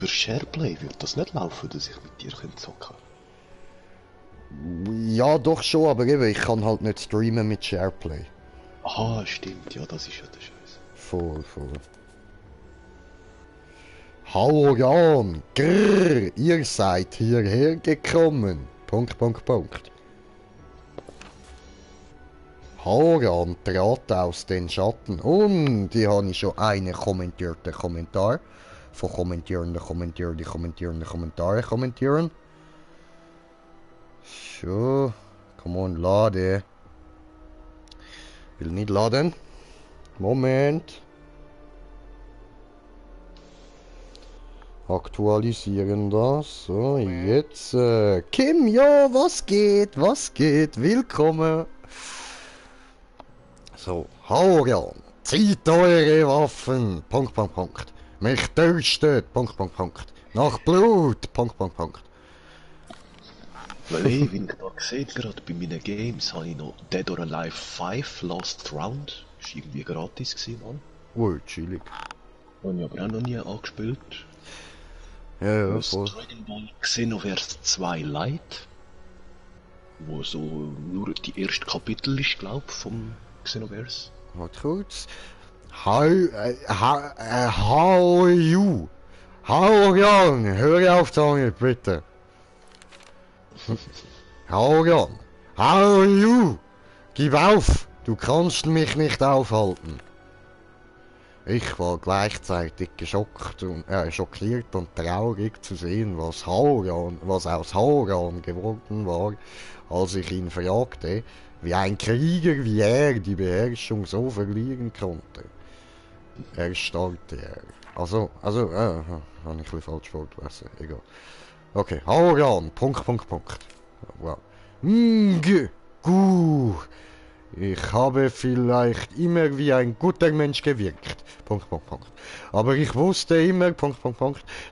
Für Shareplay würde das nicht laufen, dass ich mit dir zocken kann. Ja, doch schon, aber eben, ich kann halt nicht streamen mit Shareplay. Aha, stimmt, ja, das ist ja der Scheiß. Voll. Hallo Jan, grrr, ihr seid hierher gekommen. Punkt. Hallo Jan, trat aus den Schatten. Und hier habe ich schon einen kommentierten Kommentar. Von kommentierende Kommentare kommentieren. So, come on, lade. Will nicht laden. Moment. Aktualisieren das. So, jetzt. Kim, ja, was geht? Willkommen. So, hallo Jan. Zieht eure Waffen. Punkt. Mich dürstet. Punkt. Nach Blut. Punkt. Weil wie ich da gesehen gerade bei meinen Games habe ich noch Dead or Alive 5 Last Round. Ist irgendwie gratis gewesen, Mann. Oh, chillig. Habe ich aber auch noch nie angespielt. Ja, voll. Dragon Ball Xenoverse 2 Lite. Wo so nur die erste Kapitel ist, glaub vom Xenoverse. Warte kurz. How are you? Hallo Jan, hör auf damit, bitte. Hallo Jan, how are you? Gib auf, du kannst mich nicht aufhalten. Ich war gleichzeitig schockiert und traurig zu sehen, was aus Halloran geworden war, als ich ihn fragte, wie ein Krieger wie er die Beherrschung so verlieren konnte. Erstarrte er. Habe ich ein bisschen falsch vorgelesen, egal. Okay, Halloran, Punkt. Wow. Ich habe vielleicht immer wie ein guter Mensch gewirkt. Punkt. Aber ich wusste immer,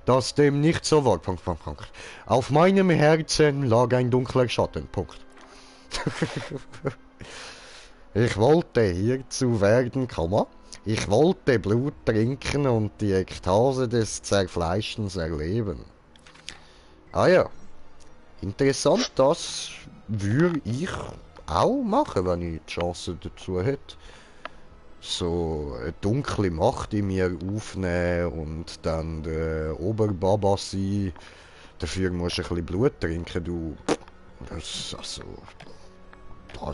dass dem nicht so war. Punkt. Auf meinem Herzen lag ein dunkler Schatten. Punkt. Ich wollte hierzu werden, ich wollte Blut trinken und die Ekstase des Zerfleischens erleben. Ah ja, interessant, das würde ich auch machen, wenn ich die Chance dazu hätte. So eine dunkle Macht in mir aufnehmen und dann der Oberbaba sein. Dafür musst du ein bisschen Blut trinken, du. Das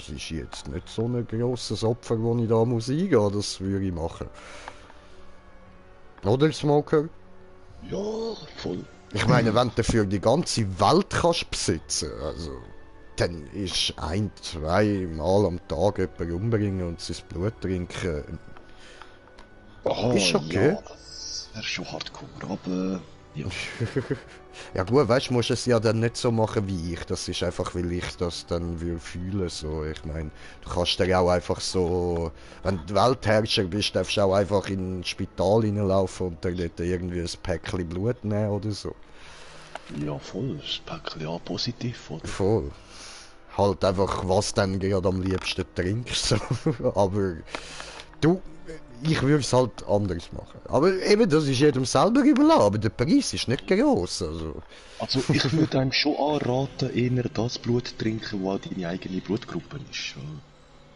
ist jetzt nicht so ein grosses Opfer, das ich da muss eingehen, das würde ich machen. Oder, Smoker? Ja, voll. Ich meine, wenn du dafür die ganze Welt kannst besitzen, also, dann ist 1-2 Mal am Tag jemanden umbringen und sein Blut trinken. Ist okay. Ja, das wäre schon hardcore, aber ja. Ja gut, weißt du, musst es ja dann nicht so machen wie ich. Das ist einfach, weil ich das dann fühlen so. Ich meine, du kannst dir auch einfach so, wenn du Weltherrscher bist, darfst du auch einfach in ein Spital reinlaufen und dir dort irgendwie ein Päckchen Blut nehmen oder so. Ja, voll. Das Päckchen A positiv, oder? Voll. Halt einfach, was dann gerade am liebsten trinkst. Aber du, ich würde es halt anders machen. Aber eben, das ist jedem selber überlassen. Aber der Preis ist nicht gross. Also ich würde einem schon anraten, eher das Blut trinken, das deine eigene Blutgruppe ist.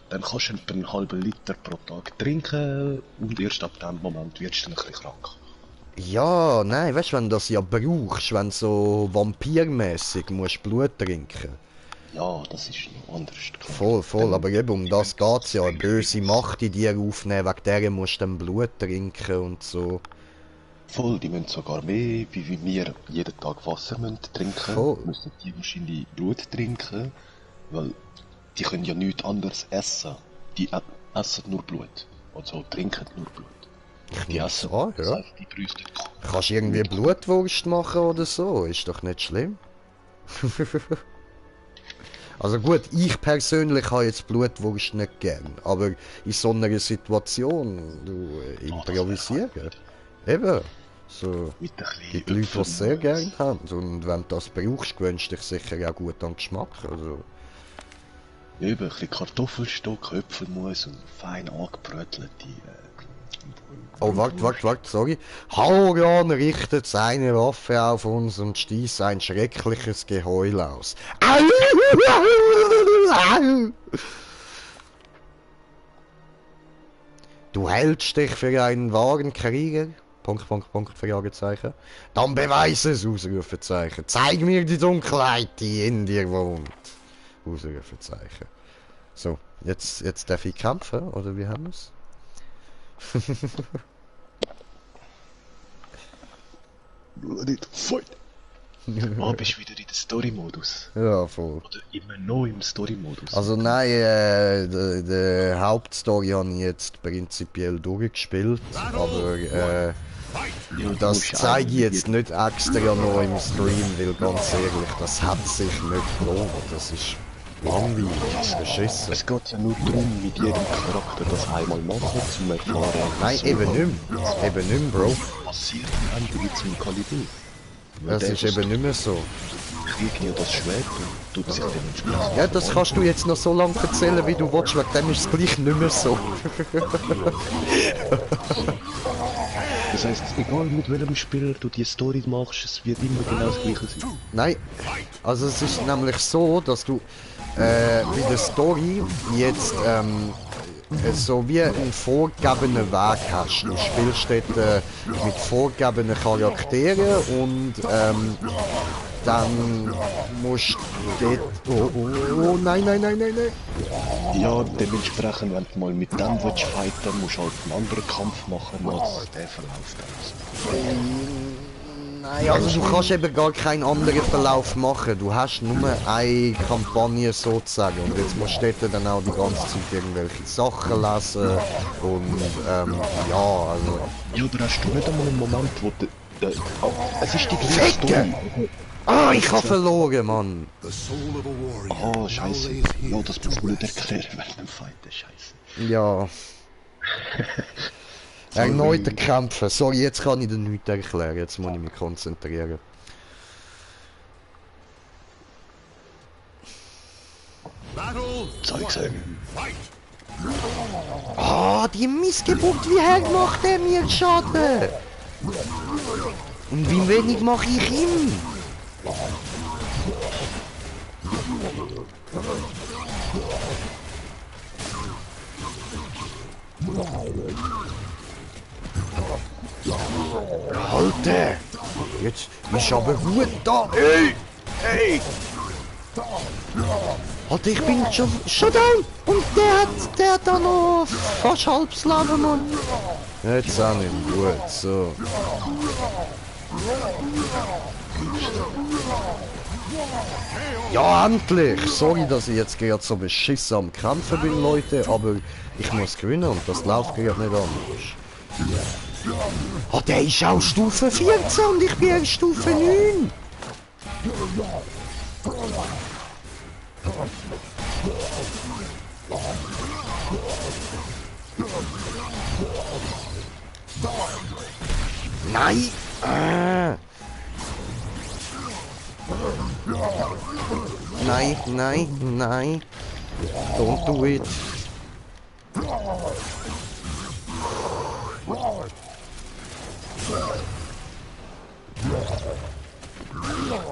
Dann kannst du etwa einen halben Liter pro Tag trinken und erst ab dem Moment wirst du dann ein bisschen krank. ja, nein, weißt du, wenn du das ja brauchst, wenn du so vampirmäßig musst Blut trinken. Ja, das ist noch anders. Klar. Voll, aber eben um das geht's ja. Eine böse Macht in dir aufnehmen, wegen der musst du dann Blut trinken und so. Voll, die müssen sogar mehr, wie wir jeden Tag Wasser trinken, Voll. müssen die wahrscheinlich Blut trinken, weil die können ja nichts anderes essen. Die essen nur Blut. Also trinken nur Blut. Die essen, ja. das heißt, die bräuchten Kannst du irgendwie Blutwurst machen oder so? Ist doch nicht schlimm. Also gut, ich persönlich habe jetzt Blutwurst nicht gern, aber in so einer Situation, du improvisieren. Eben. So, mit ein bisschen gibt Leute, die es sehr Äpfelmus. gerne haben. Und wenn du das brauchst, gewöhnst du dich sicher auch gut an den Geschmack. Also, Eben ein bisschen Kartoffelstock, Äpfelmus und fein angebrötelte Oh, wart, sorry. Halloran richtet seine Waffe auf uns und stieß ein schreckliches Geheul aus. Du hältst dich für einen wahren Krieger? Fragezeichen. Dann beweise es, Ausrufezeichen. Zeig mir die Dunkelheit, die in dir wohnt. Ausrufezeichen. So, jetzt darf ich kämpfen, oder wie haben wir's? Nicht fight! Ah, bist du wieder in den Story-Modus? Ja, voll. Oder immer noch im Story-Modus? Also nein, die Hauptstory habe ich jetzt prinzipiell durchgespielt, aber ja, das zeige ich jetzt nicht extra noch im Stream, weil ganz ehrlich, das hat sich nicht gelohnt. Das ist langweilig, das ist beschissen. Es geht ja nur darum, mit jedem Charakter das einmal machen, zum erfahren. Nein, eben nicht mehr. Eben nicht mehr, Bro. Passiert am Ende zum Kaliber. Das ist eben nicht mehr so. Kriegt ja das Schwert und tut sich dementsprechend. Ja, das kannst du jetzt noch so lange erzählen, wie du willst, wegen dem ist es gleich nicht mehr so. Das heisst, egal mit welchem Spieler du die Story machst, es wird immer genau das gleiche sein. Nein, also es ist nämlich so, dass du bei der Story jetzt so wie einen vorgegebenen Weg hast. Du spielst dort mit vorgegebenen Charakteren und dann musst du dort... Oh, nein. Ja, dementsprechend, wenn du mal mit dem willst fighten, musst du halt einen anderen Kampf machen, als der verläuft. Nein, also du kannst eben gar keinen anderen Verlauf machen. Du hast nur eine Kampagne sozusagen. Und jetzt musst du dort dann auch die ganze Zeit irgendwelche Sachen lesen. Und ja, also... Ja, aber hast du nicht einmal einen Moment, wo es ist die gleiche Story. Ah, ich habe verloren, Mann! Ah, scheiße. Ja, das musst du nicht erklären während dem Fight, scheiße. Ja. Erneute Kämpfe. Sorry, jetzt kann ich dir nichts erklären. Jetzt muss ich mich konzentrieren. Zeig sagen. Ah, die Missgeburt, wie hart macht er mir Schaden? Und wie wenig mache ich ihm? Halte! Jetzt ist aber gut da! Ey! Alter, ich bin schon down! Und der hat da noch fast halbes Leben, Mann! Jetzt auch nicht gut, so. Ja, endlich! Sorry, dass ich jetzt gerade so beschissen am Kämpfen bin, Leute, aber ich muss gewinnen und das läuft gerade nicht anders. Oh, der ist auch Stufe 14 und ich bin erst Stufe 9! Nein! Nein! Don't do it!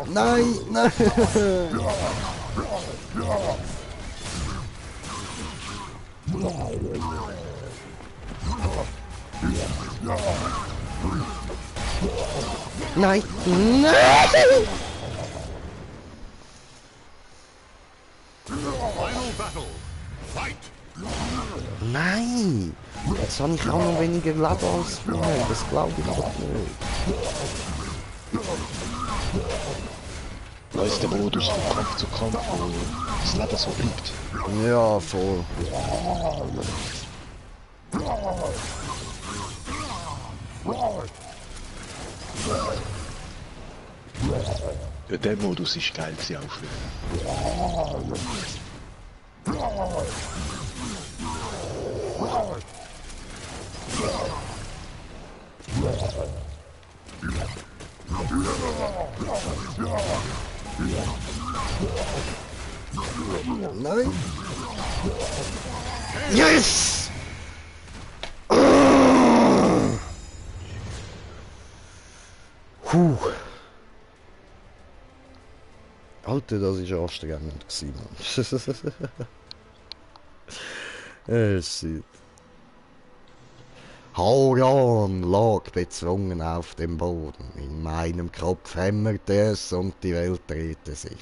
Nein! Nein! Nein! Jetzt habe ich auch noch weniger Leben als vorher, das glaube ich doch nicht. Da ist der Modus von Kampf zu Kampf, wo das Leben so bleibt. Ja, voll. Ja, der Modus ist geil, sie aufhören. Nein! Yes! Oh! Puh. Alter, das war anstrengend gewesen, Mann. Shit. Hauran lag bezwungen auf dem Boden. In meinem Kopf hämmerte es und die Welt drehte sich.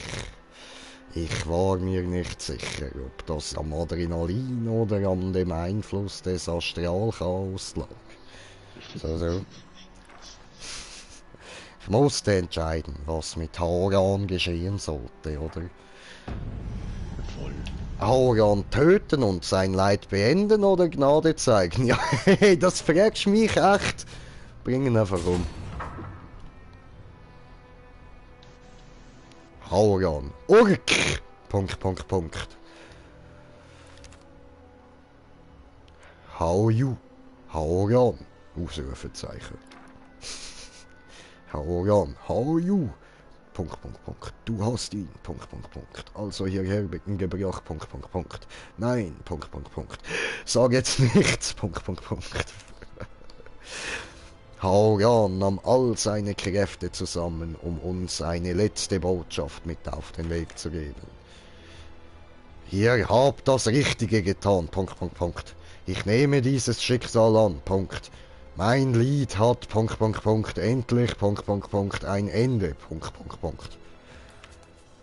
Ich war mir nicht sicher, ob das am Adrenalin oder an dem Einfluss des Astralchaos lag. So. Ich musste entscheiden, was mit Hauran geschehen sollte, oder? Voll. Hauran töten und sein Leid beenden oder Gnade zeigen? Ja, hey, das fragst du mich echt. Bring ihn einfach um. Hauran. Urk! Punkt, Punkt, Punkt. How you? Hauran. Ausrufezeichen. Hauran. How you? Punkt, Punkt, Punkt. Du hast ihn. Punkt, Punkt, Punkt. Also hierher gebracht. Punkt, Punkt, Punkt. Nein. Punkt, Punkt, Punkt. Sag jetzt nichts. Punkt, Punkt, Punkt. Hauran nahm all seine Kräfte zusammen, um uns eine letzte Botschaft mit auf den Weg zu geben. Ihr habt das Richtige getan. Punkt, Punkt, Punkt. Ich nehme dieses Schicksal an. Punkt. Mein Lied hat... Punkt, Punkt, Punkt. Endlich... Punkt, Punkt, Punkt. Ein Ende... Punkt, Punkt, Punkt.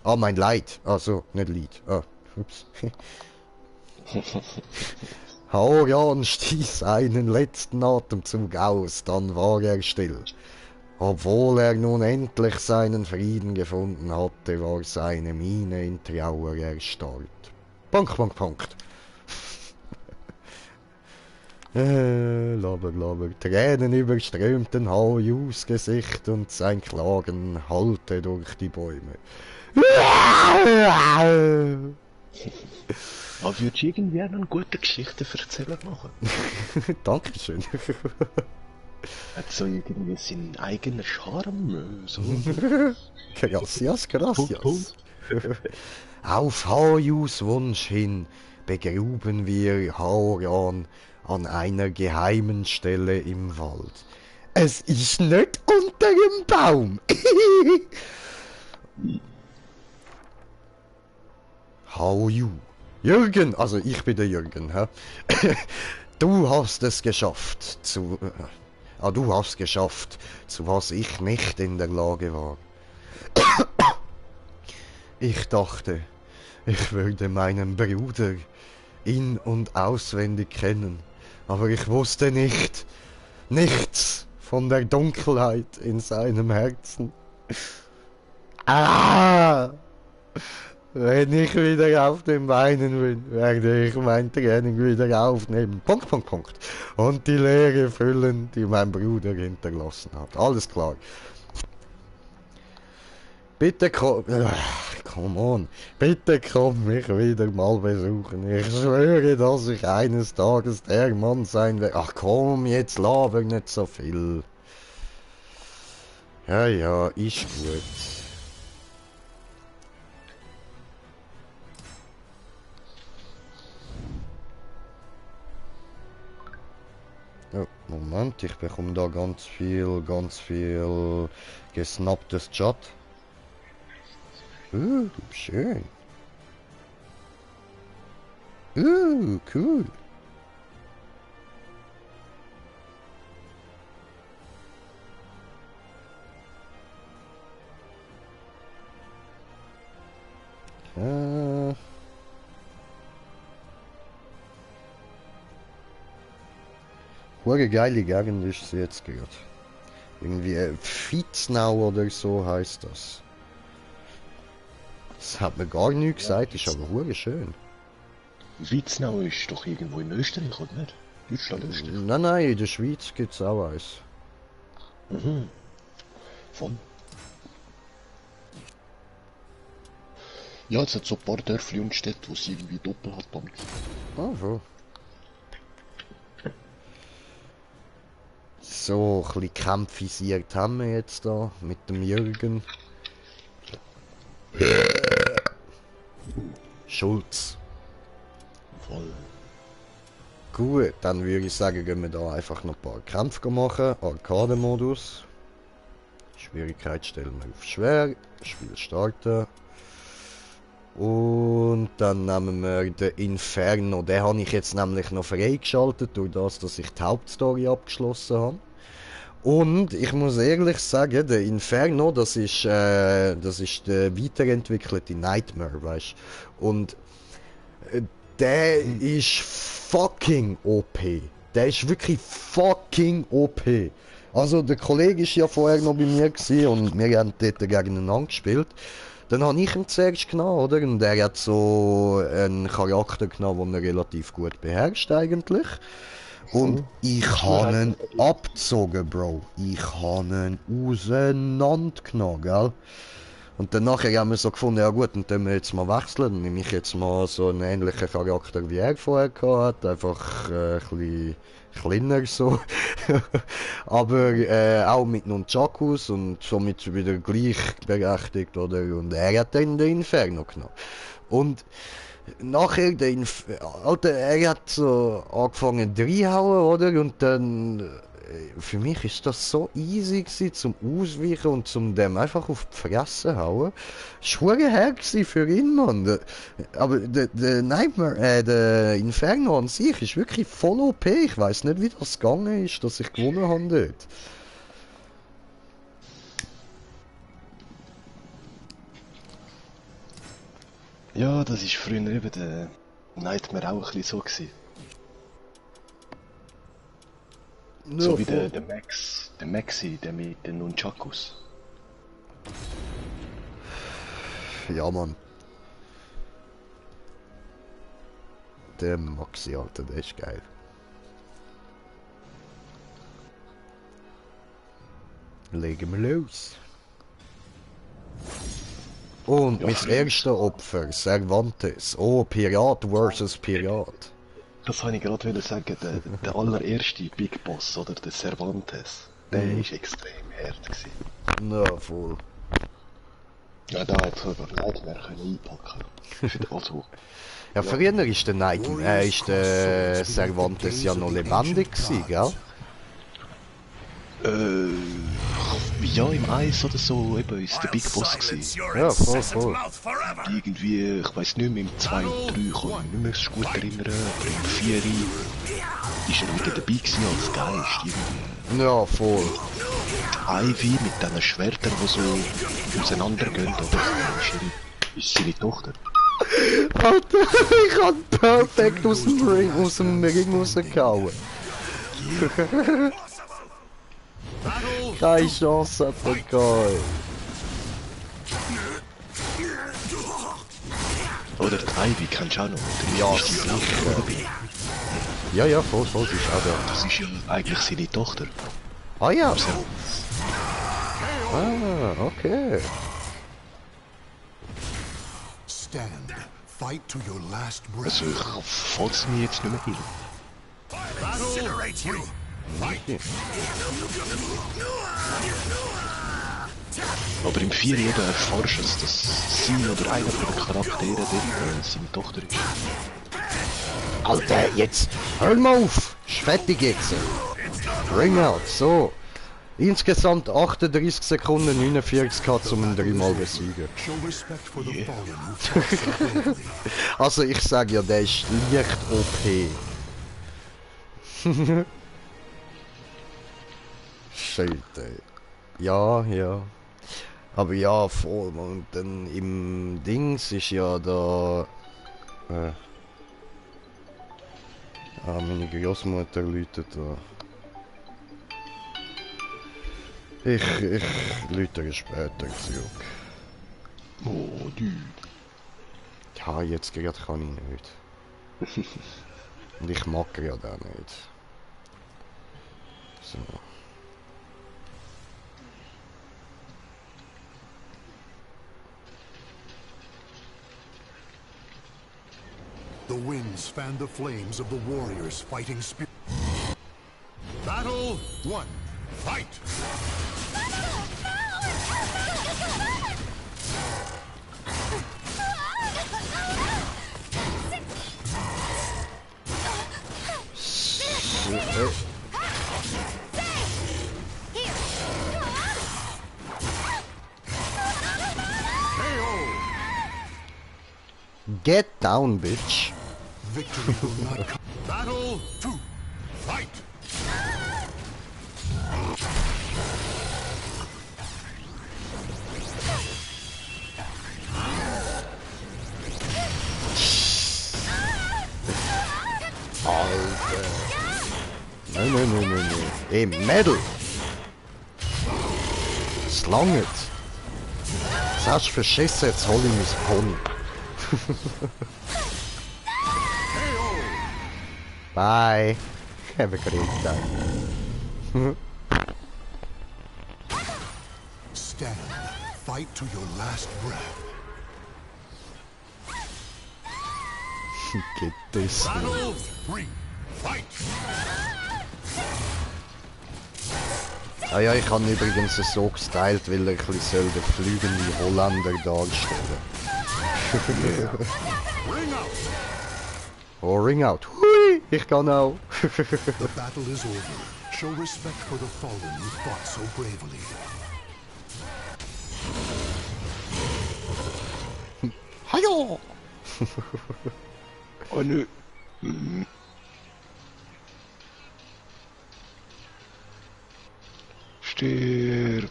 Ah, mein Leid. Also, nicht Lied. Ah, ups. Hauran stieß einen letzten Atemzug aus, dann war er still. Obwohl er nun endlich seinen Frieden gefunden hatte, war seine Miene in Trauer erstarrt. Punkt, Punkt, Punkt. Laber, laber. Tränen überströmten Haujus Gesicht und sein Klagen hallte durch die Bäume. Aber würdest du irgendwie eine gute Geschichte erzählen machen? Dankeschön. Hat so irgendwie seinen eigenen Charme, so. Gracias, gracias. Punkt. Auf Haujus Wunsch hin begruben wir Hauran an einer geheimen Stelle im Wald. Es ist nicht unter dem Baum. Hauju. Jürgen, also ich bin der Jürgen, hä? Du hast es geschafft, zu was ich nicht in der Lage war. Ich dachte, ich würde meinen Bruder in- und auswendig kennen, aber ich wusste nichts von der Dunkelheit in seinem Herzen. Ah! Wenn ich wieder auf den Beinen bin, werde ich mein Training wieder aufnehmen. Punkt, Punkt, Punkt. Und die Leere füllen, die mein Bruder hinterlassen hat. Alles klar. Bitte komm... Come on. Bitte komm mich wieder mal besuchen. Ich schwöre, dass ich eines Tages der Mann sein werde. Ach komm, jetzt laber nicht so viel. Ja, ist gut. Oh, Moment, ich bekomme da ganz viel gesnapptes Chat. Schön. Cool. Hure geile Gegend ist sie jetzt gerade. Irgendwie Vietznau oder so heißt das. Das hat mir gar nichts gesagt, ist aber hure schön. Witznau ist doch irgendwo in Österreich, oder nicht? Deutschland, Österreich. Nein, in der Schweiz gibt's auch eins. Mhm. Voll. Ja, es hat so ein paar Dörfli und Städte, wo es irgendwie doppelt hat. Ah, so. So, ein bisschen kämpfisiert haben wir jetzt da mit dem Jürgen. Schulz. Voll. Gut, dann würde ich sagen, gehen wir da einfach noch ein paar Kämpfe machen. Arcade-Modus. Schwierigkeit stellen wir auf schwer. Spiel starten. Und dann nehmen wir den Inferno. Den habe ich jetzt nämlich noch freigeschaltet, durch das, dass ich die Hauptstory abgeschlossen habe. Und ich muss ehrlich sagen, der Inferno, das ist der weiterentwickelte Nightmare, weißt du. Und der ist fucking OP. Der ist wirklich fucking OP. Also der Kollege ist ja vorher noch bei mir gewesen und wir haben dort gegeneinander gespielt. Dann habe ich ihn zuerst genommen, oder? Und er hat so einen Charakter genommen, den er relativ gut beherrscht eigentlich. Und ich habe ihn abgezogen, Bro. Ich habe ihn auseinandergenommen, gell? Und dann nachher haben wir so gefunden, ja gut, dann können wir jetzt mal wechseln. Dann nehme ich jetzt mal so einen ähnlichen Charakter wie er vorher gehabt hat. Einfach ein bisschen kleiner so. Aber auch mit Nunchakus und somit wieder gleichberechtigt, oder? Und er hat dann den Inferno genommen. Und nachher, Alter, er hat so angefangen zu reinhauen, oder? Und dann, für mich ist das so easy gewesen, zum Ausweichen und zum dem einfach auf die Fresse hauen. Schwere her gewesen für ihn, Mann. Aber der Nightmare, der Inferno an sich ist wirklich voll OP. Ich weiss nicht, wie das gegangen ist, dass ich gewonnen habe dort. Ja, das ist früher eben der Nightmare auch ein bisschen so gewesen. So wie der Maxi, der mit den Nunchakus. Ja, Mann. Der Maxi, Alter, der ist geil. Legen wir los. Und ja, mein erstes Opfer, Cervantes. Oh, Pirat versus Pirat. Das wollte ich gerade sagen, der allererste Big Boss, oder der Cervantes, der ist extrem hart gewesen. Ja, voll. Ja, da hat sogar Nightmare können einpacken. Also, ja, früher ist der Nightmare, ist der Cervantes ja noch lebendig gewesen, gell? Ja, im Eis oder so, eben, ist der Big Boss gewesen. Ja, voll. Irgendwie, ich weiss nicht mehr, im 2 und 3 kann ich mich nicht mehr so gut erinnern, aber im 4 ist er wieder dabei gewesen als Geist, irgendwie. Ja, voll. Ivy mit diesen Schwertern, die so auseinandergehen, oder? Ist seine Tochter. Alter, ich hab perfekt aus dem Ring rausgehauen. Keine Chance hat er gehabt. Oder die Ivy kennst du auch noch? Ja, ist die sicher. Ja, voll, sie ist auch da. Das ist ja eigentlich seine Tochter. Ah ja. Ah, okay. Stand. Fight to your last breath. Also ich fasse mich jetzt nicht mehr hin. Incinerate you. Okay. Aber im 4 eben erfährst du, dass sie oder einer von den Charakteren dort seine Tochter ist. Alter, jetzt hör mal auf! Ist fertig jetzt! Ring out, so! Insgesamt 38 Sekunden 49 gehabt, um ihn 3-mal besiegen. Also ich sag ja, der ist leicht OP. Shit, ey. Ja. Aber ja, voll, und dann im Dings ist ja da... meine Großmutter läutet da. Ich läutere später zurück. Oh, du. Ja, jetzt gerade kann ich nicht. Und ich mag ja da nicht. So. The winds fan the flames of the warriors fighting spirit. Battle 1. Fight! Get down, bitch. Victory will not come. Battle 2. Fight! Alter. Nein. Ey, Mädel! Es langt. Das hast du verschissen, jetzt hol ich mein Pony. Bye. Have a great time. Stand. Fight to your last breath. Get this. Battle 3. Fight! Ah ja, ich habe übrigens so gestylt, weil er ein bisschen den fliegenden Holländer darstellen. Ring out! Oh, Ring out. Hui, ich kann auch. The battle is over. Show respect for the fallen who fought so bravely. Hallo! Oh nö. Stirb.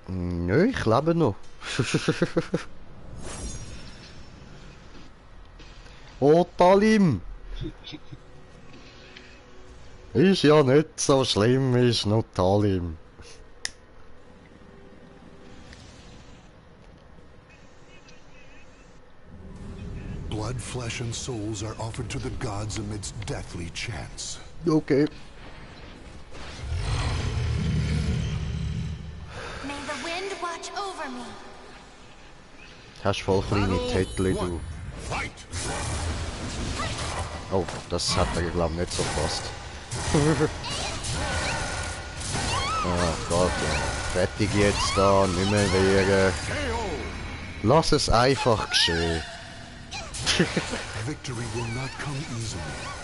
Nö, ich lebe noch. Oh, Talim! Ist ja nicht so schlimm, ist noch Talim. Blood, flesh, and souls are offered to the gods amidst deathly chants. Okay. May the wind watch over me. Hast voll kleine Tätli, du. Fight! Oh, das hat er, glaube ich, nicht so fast. Oh Gott, ja. Fertig jetzt da, nicht mehr wehren. Lass es einfach geschehen. Victory will not come easily.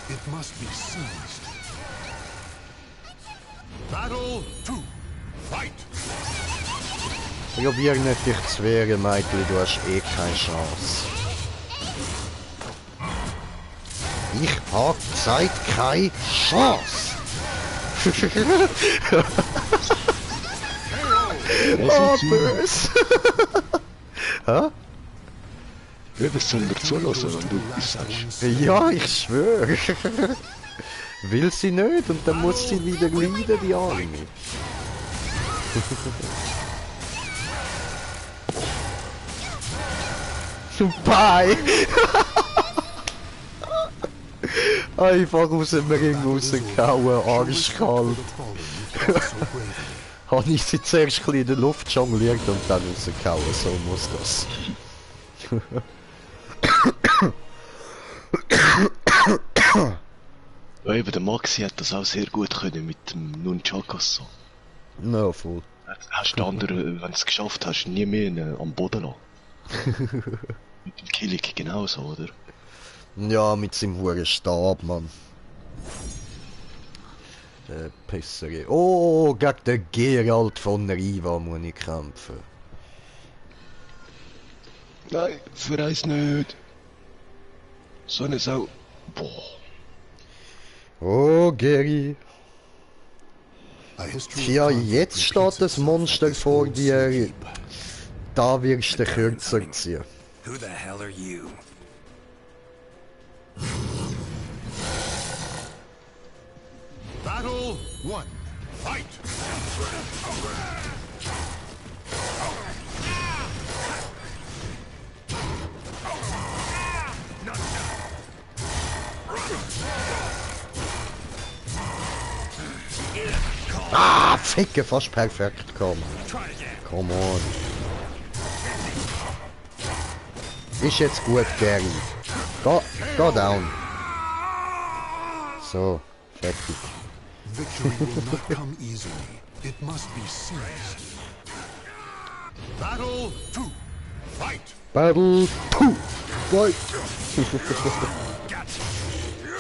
It must be seized. Battle 2. Fight! Probier nicht dich zu wehren, Michael, du hast eh keine Chance. Ich hab gesagt, keine Chance! Oh, böse! Hä? Ja, das soll mir zulassen, wenn du etwas sagst. Ja, ich schwöre. Will sie nicht und dann muss sie wieder leiden, die Arme. Bye! Einfach aus dem Ring rausgehauen, arschkalt. Habe ich sie zuerst ein bisschen in der Luft jongliert und dann rausgehauen, so muss das. Ja, eben, der Maxi hat das auch sehr gut können mit dem Nunchakas so. No, voll. Hast du andere, wenn du es geschafft hast, nie mehr am Boden lassen. Mit dem Killig genauso, oder? Ja, mit seinem hohen Stab, Mann. Der Pissere. Oh, gegen den Geralt von Riva muss ich kämpfen. Nein, verreiss nicht. So eine Sau. Boah. Oh, Gary. A history of Tja, conflict jetzt repeats steht das itself Monster at this vor old dir. sea keep. Da wirst du kürzer ziehen. Who the hell are you? Battle 1. Fight! Ah, Ficke, fast perfekt, komm. Come on. Ist jetzt gut, Gary. Go down. So, fertig. Victory will not come easily. It must be seized. Battle 2. Fight! Battle 2. Fight.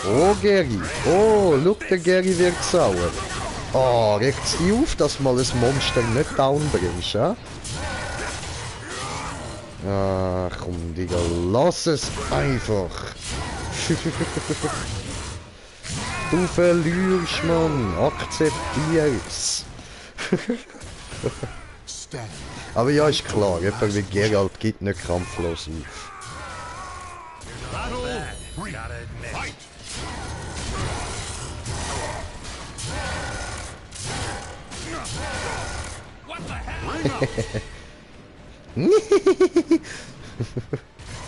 Oh, Gary. Oh, look, der Gary wird sauer. Oh, regt's dich auf, dass du mal ein Monster nicht down bringst, ja? Ach komm, Digga, lass es einfach. Du verlierst, Mann. Akzeptier's. Stand. Aber ja, ist klar, jemand wie Geralt geht nicht kampflos auf. Fight.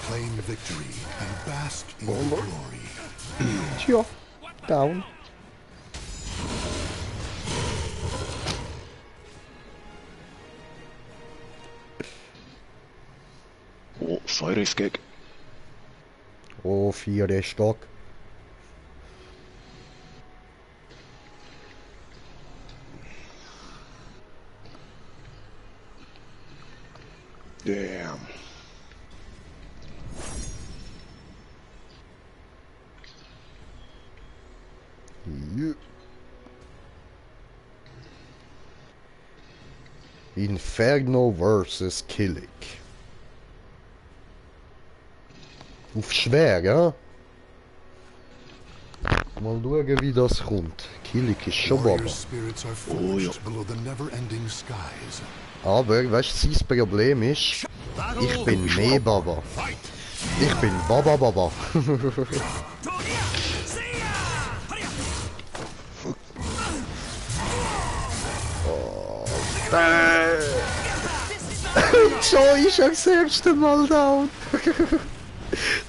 Claim victory and bask in glory. Tja, down. Oh, Feuer ist gegen. Oh, 4. Stock. Damn. Ja. Inferno vs. Killik. Auf schwer, ja? Mal schauen, wie das kommt. Killik ist schon Baba. Warrior spirits are forged below the never-ending skies. Aber, weißt du, sein Problem ist, ich bin mehr Baba. Ich bin Baba Baba. Schon ist er das erste Mal down.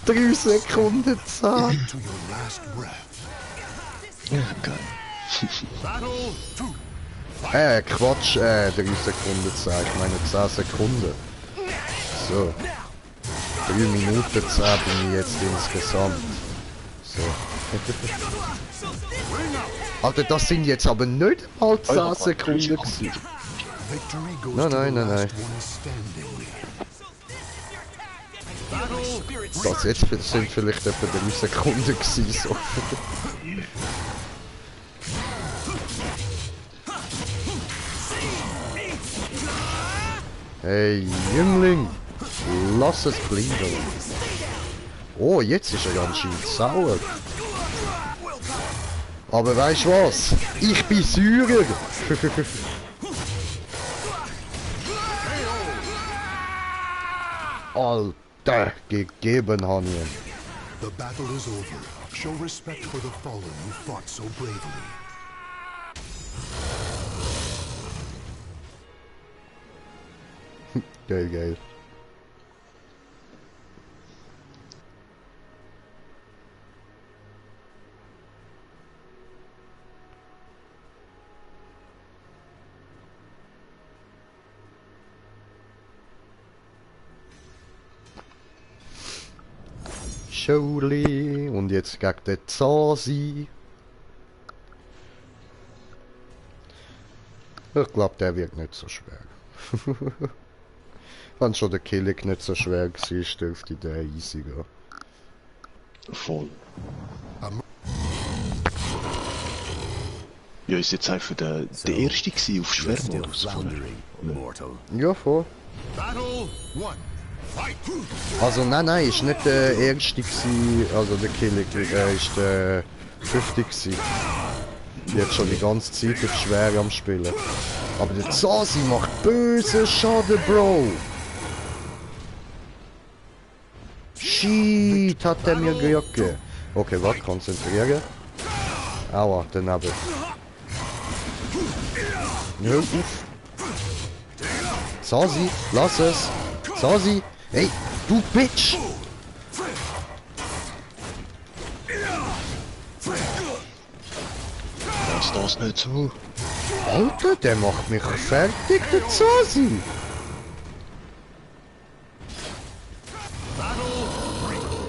3 Sekunden Zeit. To your last breath. Ja, geil. Quatsch, 3 Sekunden Zeit. Ich meine 10 Sekunden. So. 3 Minuten Zeit bin ich jetzt insgesamt. So. Alter, das sind jetzt aber nicht mal 10 Sekunden gewesen. Victory goes Nein, to nein, the nein, last nein. one standing. Das jetzt sind vielleicht etwa 3 Sekunden gewesen, so. Hey, Jüngling! Lass es bleiben! Oh, jetzt ist er anscheinend sauer! Aber weißt du was? Ich bin Syrer! Alter, gegeben habe ich ihn. The battle is over. Show respect for the fallen who fought so bravely. Geil, geil. Showli und jetzt gegen den Zazi. Ich glaube, der wird nicht so schwer. Wenn schon der Killik nicht so schwer war, dürfte der easy gehen. Voll. Ja, ist jetzt einfach der erste gewesen auf Schwermodus. mortal. Ja, voll. Battle 1. Fight. Also nein, ist nicht der erste gewesen, also der Killik, er ist der 50 gewesen. Jetzt schon die ganze Zeit auf schwer am Spielen. Aber der Zazi macht böse Schaden, Bro! Shit, hat er mir gejagt. Okay, warte, konzentrieren. Aua, daneben. Hör auf. Zazi, lass es. Zazi, hey, du Bitch! Lass das nicht so. Alter, der macht mich fertig, der Zazi!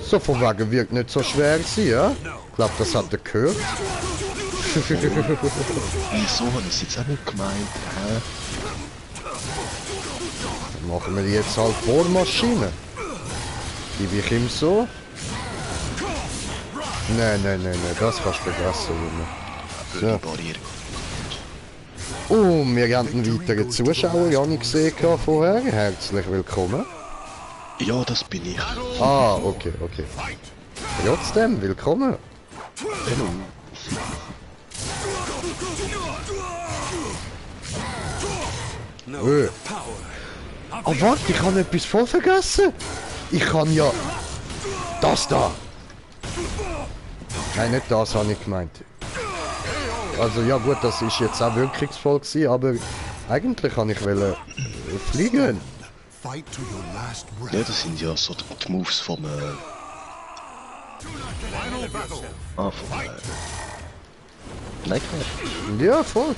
So, von wegen wird nicht so schwer sein, ja? Ich glaube, das hat er gehört. Wieso habe ich es jetzt auch nicht gemeint? Hä? Dann machen wir jetzt halt Bohrmaschine. Gib ich ihm so? Nein, das kannst du vergessen, Junge. Böse Barriere. Und wir haben einen weiteren Zuschauer, ja nicht gesehen vorher. Herzlich willkommen. Ja, das bin ich. Ah, okay, okay. Trotzdem, willkommen. Hallo. Oh, warte, ich habe etwas voll vergessen. Ich kann ja... Das da. Nein, nicht das habe ich gemeint. Also ja gut, das ist jetzt auch wirkungsvoll gewesen, aber eigentlich kann ich fliegen. Fight to your last breath. Ja, das sind ja so die Moves vom... vom... Nightmare. Ja, voll.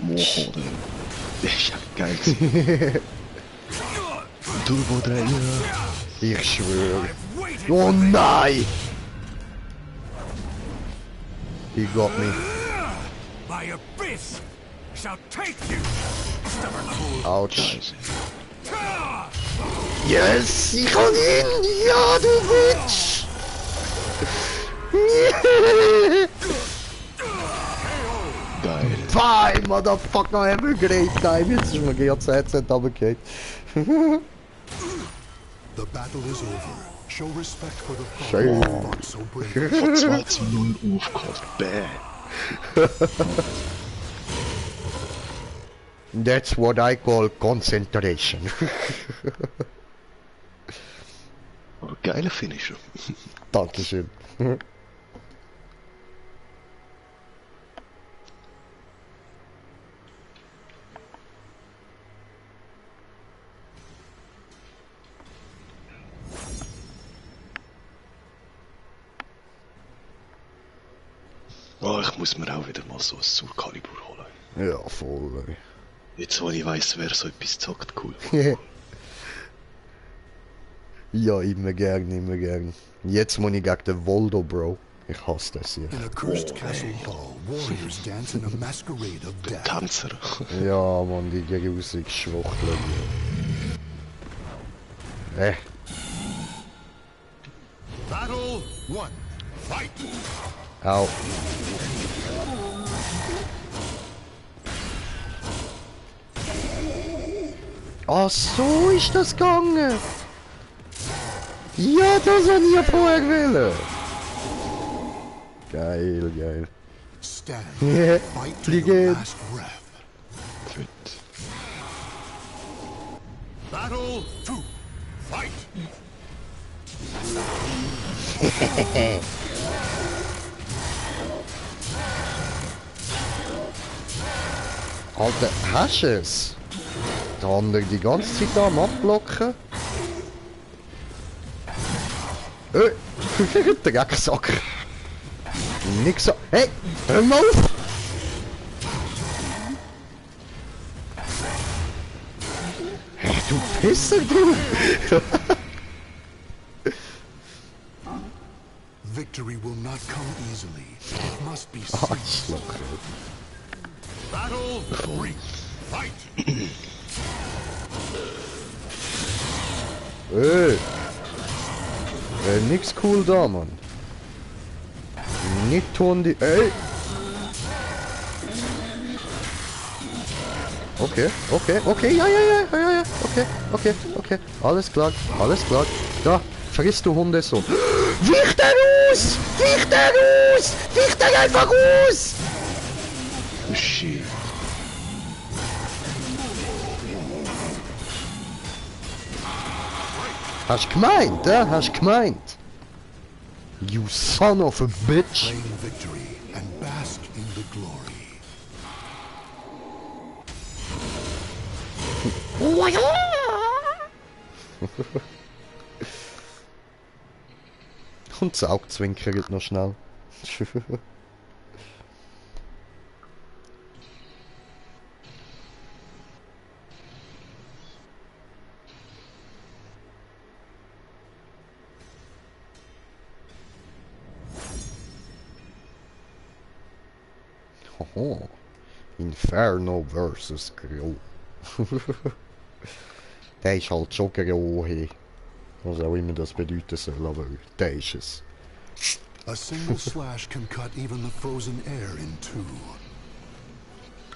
Moho, das ist ja geil gewesen. Turbo 3, Ich schwöre. Oh nein! He got me. My abyss shall take you. Autsch. Yes! Ich kann ihn! Ja, du Witch! geil. Bye, motherfucker, ever great time. Jetzt ist mir GZ runtergefallen. The battle is over. Show respect for the Shame. fallen who fought so bravely. Von 2 zu 0 aufgehört. Bäh. That's what I call concentration. Aber geiler Finisher. Dankeschön. Oh, ich muss mir auch wieder mal so ein Soul Calibur holen. Ja, voll. Jetzt, wo ich weiss, wer so etwas zockt, cool. Ja, immer gern, immer gern. Jetzt muss ich gegen den Voldo, Bro. Ich hasse das hier. In a cursed castle hall, warriors dance in a masquerade of Der death. Tänzer. Ja, Mann, die grusig Schwuchtel. Battle 1. Fight! Au. Ach so ist das gegangen. Ja, das habe ich ja vorher wollen. Geil, geil. Stand. Ja, Fight to fliegen. your last breath. Gut. Battle 2. Fight! Alter, hast du es? Der andere die ganze Zeit am Abblocken. Drecksack. Nix so. Hey, hör mal auf! Hey, du Pisser, du! Victory will not come easily. It must be seized. Arschloch. Battle 3. Fight! Nix cool da, Mann. Nicht tun die... Okay, okay, okay, ja, okay, alles klar, Da, frisst du Hundesohn. Wich den aus! Wich den einfach aus! Oh shit. Hast gemeint, Hast gemeint? You son of a bitch! Claim victory and bask in the glory. Und das Auge zwinkert noch schnell. Hoho. Inferno versus Gro. Der ist halt schon Gro, hey. Was auch immer das bedeuten soll, aber der ist es. A single slash can cut even the frozen air in two.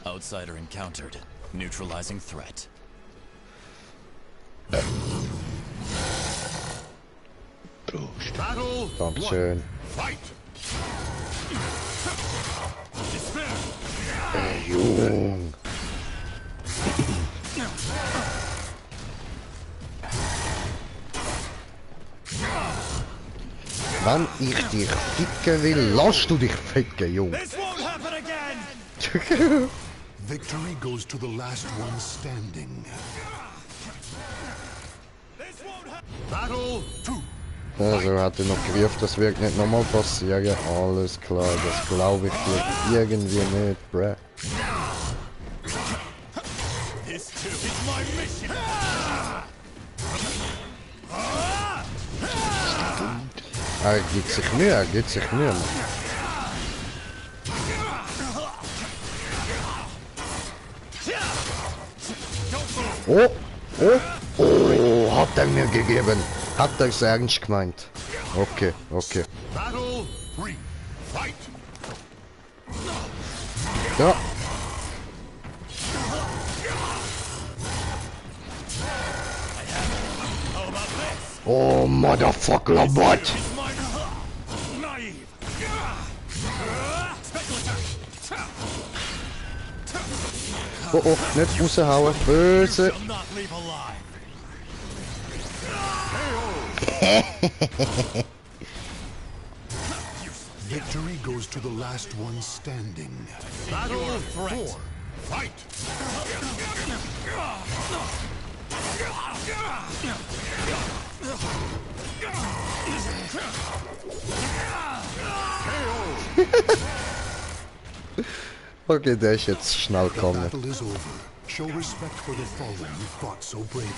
Outsider encountered. Neutralizing threat. Prost. Battle Dankeschön. fight! Jung. Wenn ich dich ficken will, lass du dich ficken, Jung. This won't happen again! Victory goes to the last one standing. This won't happen! Battle 2. Also hat er noch gerufen, das wird nicht nochmal passieren. Alles klar, das glaube ich dir irgendwie nicht, bruh. This too is my mission! Er gibt sich Mühe, er gibt sich Mühe. Mann. Oh, oh, oh, hat er mir gegeben. Hat er es ernst gemeint. Okay, okay. Battle 3. Fight! Ja. Oh, motherfucker, what? Is my naive! Special attack! Oh, oh, nicht raushauen. Böse. Shall not leave alive! Victory goes to the last one standing. Battle 4. Fight! Okay, der ist jetzt schnell The gekommen. battle is over. Show respect for the fallen who fought so bravely.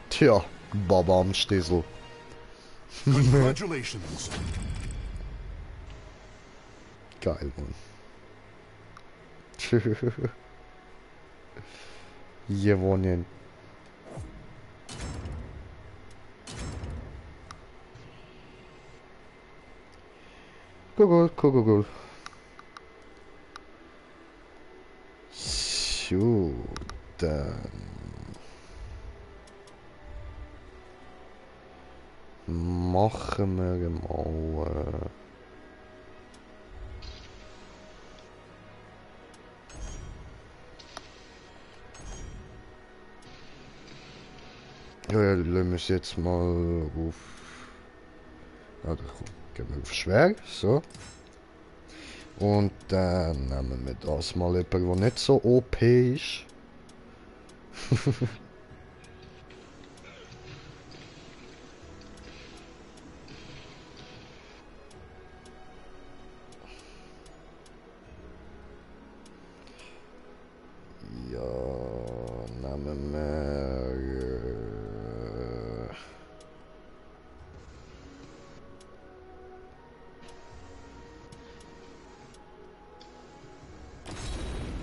Tja, Baba am Stissel. Congratulations. Geil, Mann. Gewonnen. Cool, cool, cool, cool. So, dann machen wir mal. Ja, lassen wir es jetzt mal auf. Ja, da gehen wir auf schwer, so. Und dann nehmen wir das mal jemanden, der nicht so OP ist. Ja, nehmen wir.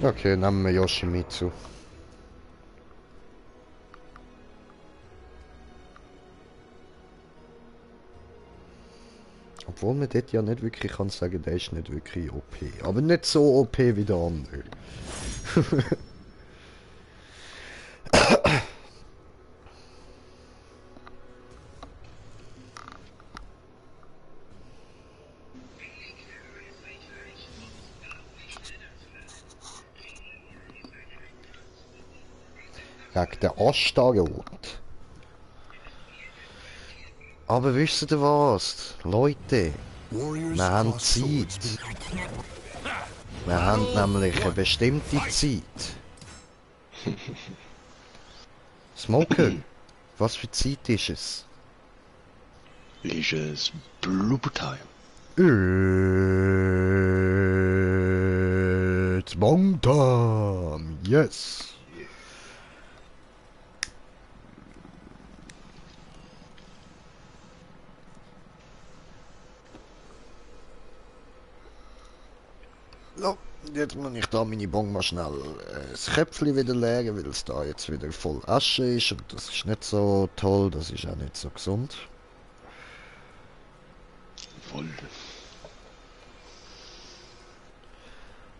Okay, nehmen wir Yoshimitsu. Obwohl man dort ja nicht wirklich kann sagen, der ist nicht wirklich OP. Aber nicht so OP wie der andere. Wegen der Astaroth. Aber wisst ihr was? Leute, Warriors wir haben cross swords Zeit. Wir haben nämlich eine bestimmte Zeit. Smoker, was für Zeit ist es? Ist es Blooper Time? It's Bong Time, yes. Jetzt muss ich da meine Bon mal schnell das Köpfchen wieder leeren, weil es da jetzt wieder voll Asche ist und das ist nicht so toll, das ist auch nicht so gesund. Voll.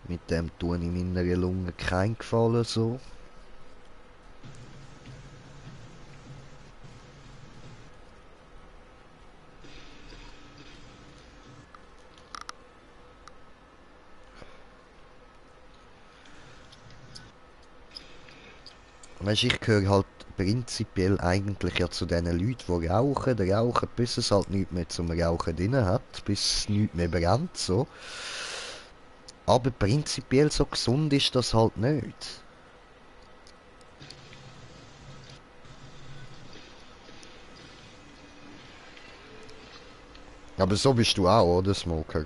Mit dem tue ich meiner Lunge keinen Gefallen so. Weisst, ich gehöre halt prinzipiell eigentlich ja zu den Leuten, die rauchen, bis es halt nichts mehr zum Rauchen drin hat, bis es nichts mehr brennt, so. Aber prinzipiell so gesund ist das halt nicht. Aber so bist du auch, oder, Smoker?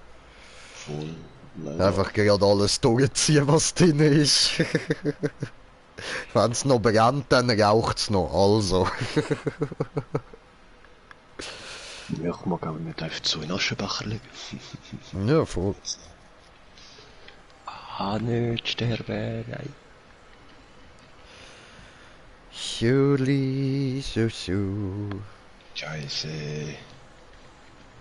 Voll. Leider. Einfach gerade alles durchziehen, was drin ist. Wenn es noch brennt, dann raucht es noch, also. Ja, ich mag aber nicht einfach so in Aschenbecher liegen. Ja, voll. Nicht sterben, nein. Juli, so. Scheiße.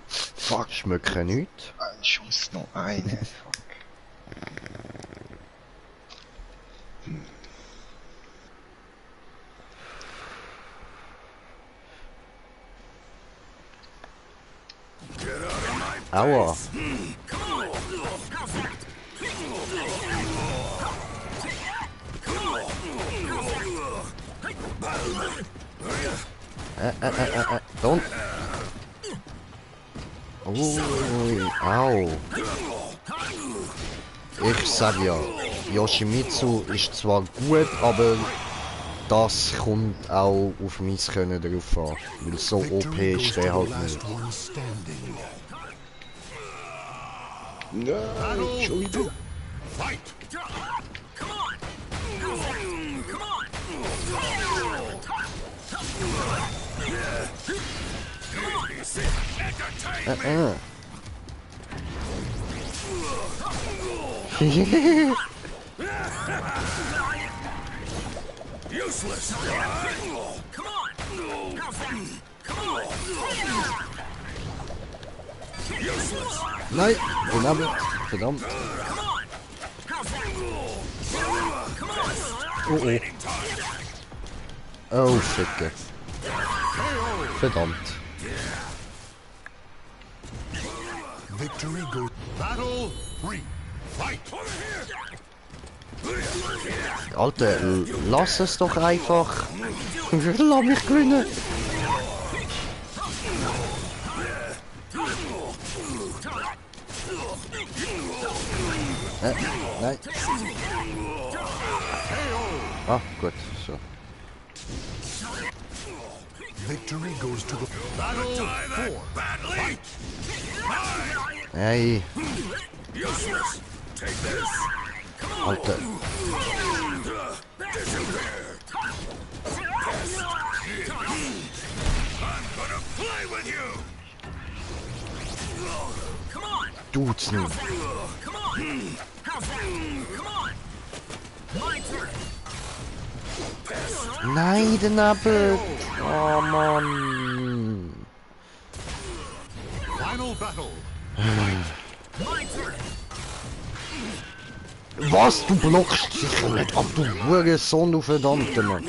Fuck, schmecken nicht. Ein Schuss, noch eine. Aua. Don't. Ui, au. Ich sag ja, Yoshimitsu ist zwar gut, aber das kommt auch auf mein Können drauf an. Weil so OP Victory goes ist to der the halt last nicht. one standing. Nein, schon wieder. Fight! Useless! Nein, verdammt, verdammt. Oh oh. Oh, Ficke. Verdammt. Victory goes. Battle 3. Fight! Alter, lass es doch einfach. Lass mich gewinnen. Nein. Ah, gut, so. Victory goes to the. Battle 4. Badly! Hey, Useless! Take this! Alter. I'm gonna play with you! Tut's nicht. Nein, daneben. Oh Mann. Final battle! Was? Du blockst sicher nicht ab, du Hurensohn, du verdammter Mann.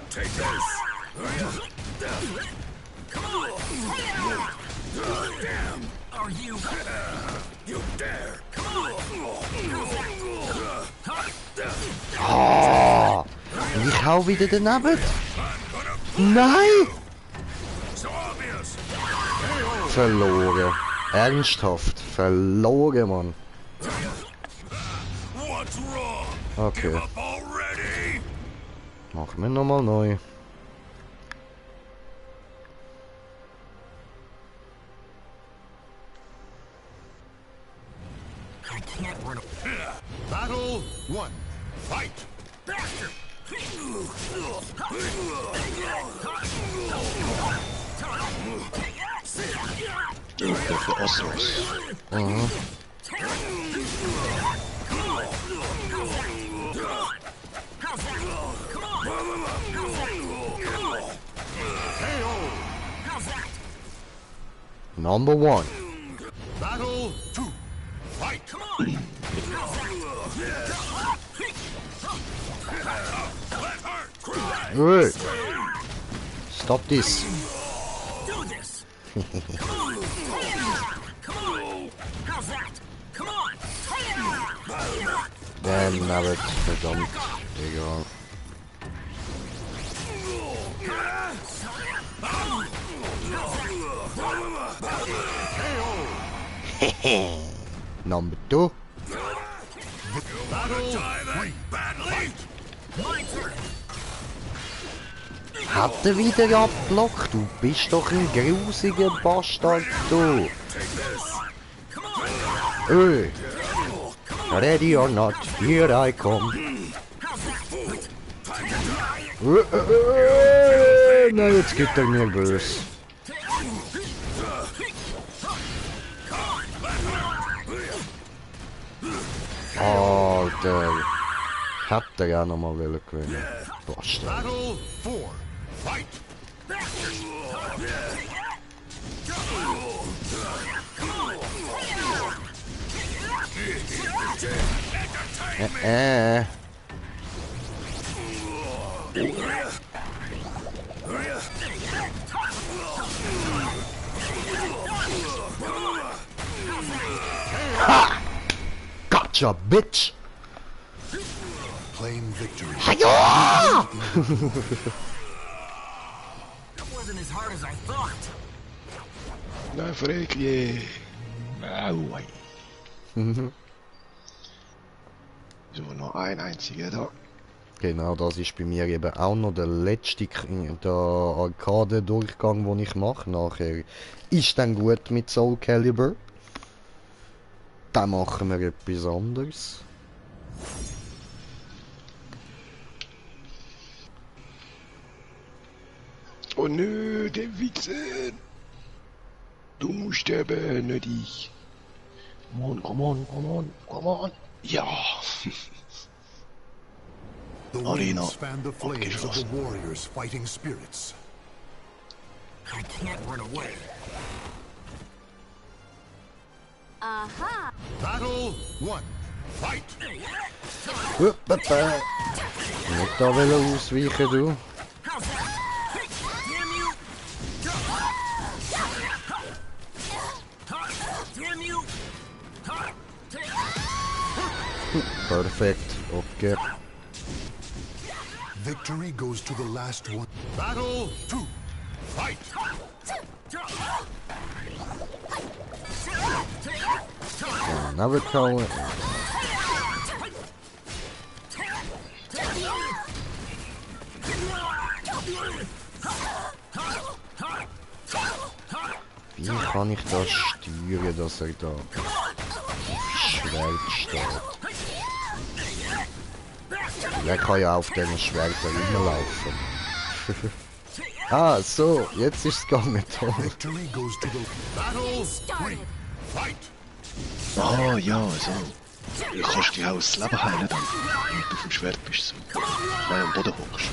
Take this! You dare! Ah, ich hau wieder daneben. Nein! So obvious! Verloren. Ernsthaft. Verloren, Mann. What's wrong? Okay. Give up already? Machen wir nochmal neu. Battle 1. Fight! Der Osros. Mhm. Number one. Battle 2. Fight! Come on! Hey. Stop this. Do this. Come on. How's that? Come on. Damn, nabbit. Verdammt. Egal. Number two. Battle 3. Badly! My turn. Hat er wieder abblockt? Du bist doch ein grusiger Bastard, du. Hey. Ready or not, here I come. Nein, jetzt gibt er mir böse. Alter. Hätte er ja nochmal gewinnen. Bastard. Battle 4. Fight! Ha! Gotcha, bitch! Claim victory. Haja! That wasn't as hard as I thought. Nein, Frägli. Au. So, noch ein einziger da. Genau, das ist bei mir eben auch noch der letzte der Arcade-Durchgang, den ich mache. Nachher ist dann gut mit Soul Calibur. Dann machen wir etwas anderes. Oh nö, der Wichser! Du musst sterben, nicht ich. Come on, come on, come on, come on. Ja! The Arena winds fan the flames of the abgeschlossen. warriors' fighting spirits. I can't run away. Aha! Battle 1. Fight! Nicht da wollen ausweichen, du. How's that? Damn you! Damn you! Perfekt, okay. Victory goes to the last one. Battle 2. Fight! Nou weer komen. Wie kann ich das steuern, dass er da auf Schwert steht? Er kann ja auf den Schwert rumlaufen. Ah, so, jetzt ist es gegangen. Toll. Victory goes to the Battle 3. Started! Fight! Ah, ja, so. Du kannst dich auch das Leben heilen dann, wenn du auf dem Schwert bist. So. Wenn du am Boden hockst.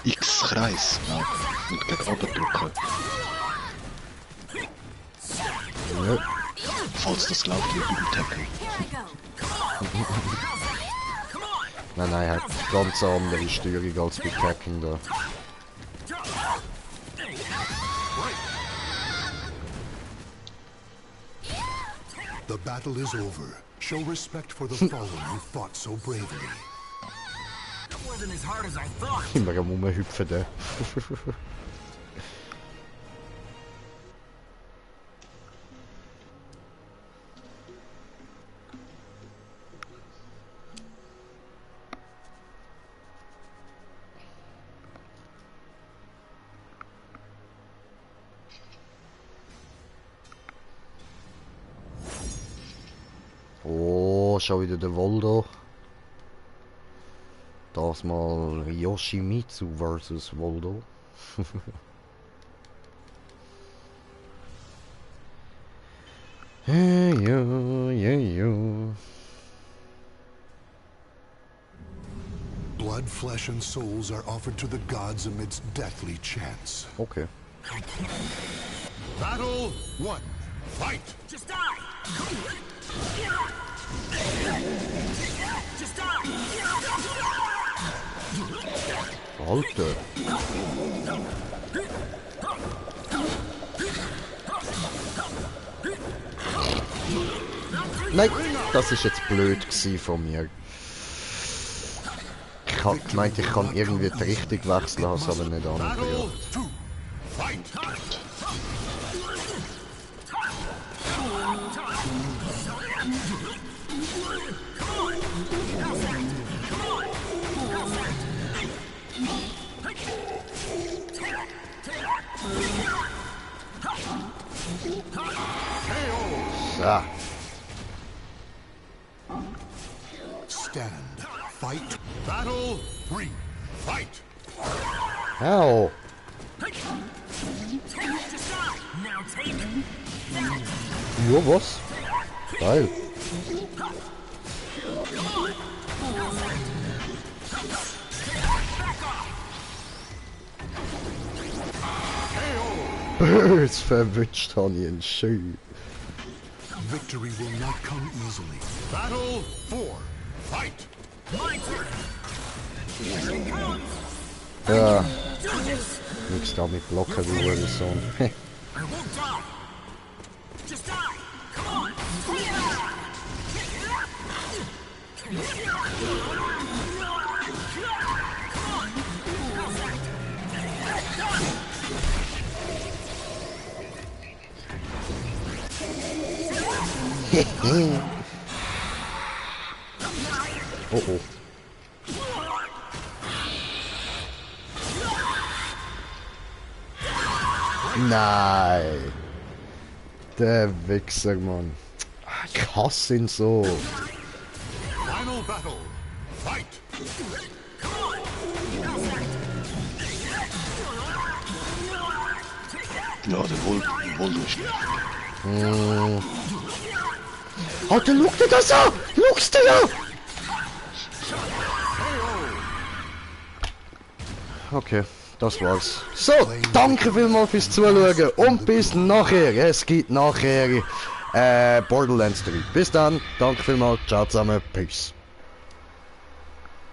X-Kreis, glaube ich. Und gegen oben drücken. Ja. Falls das glaubt, wie beim Tackle. Here I go! Nein, nein, er hat ganz andere Steuerung als bei Tekken da. The battle is over. Show respect for the fallen who fought so bravely. That wasn't as hard as I thought. Immer am Rumhüpfen da. Oh, schon wieder der Voldo. Das mal Yoshimitsu versus Voldo. Hey, yo, yeah, yo. Blood, flesh, and souls are offered to the gods amidst deathly chants. Okay. Battle 1. Fight! Just die! Just die! Alter. Nein, das ist jetzt blöd gewesen von mir. Ich hab gemeint, ich kann irgendwie die Richtung wechseln, habe es aber nicht Battle angebracht. 2. Fight! So. Stand. Fight. Battle 3. Fight! Au. Just die! Now take it! Ja, was? Geil. Jetzt verwünscht habe ich einen schön. Victory will not come easily. Battle 4. Fight! My turn! Ja, Do this! nichts damit blocken wie Wilson. I won't die! Just die! Come on! Oh oh. Nein. Der Wichser, Mann. Ich hasse ihn so. Final battle. Fight! Ja, der Woldo ist nicht. Alter, schau dir das an! Schau's dir an! Okay, das war's. So, danke vielmals fürs Zuschauen und bis nachher. Es gibt nachher Borderlands 3. Bis dann, danke vielmals, ciao zusammen, peace.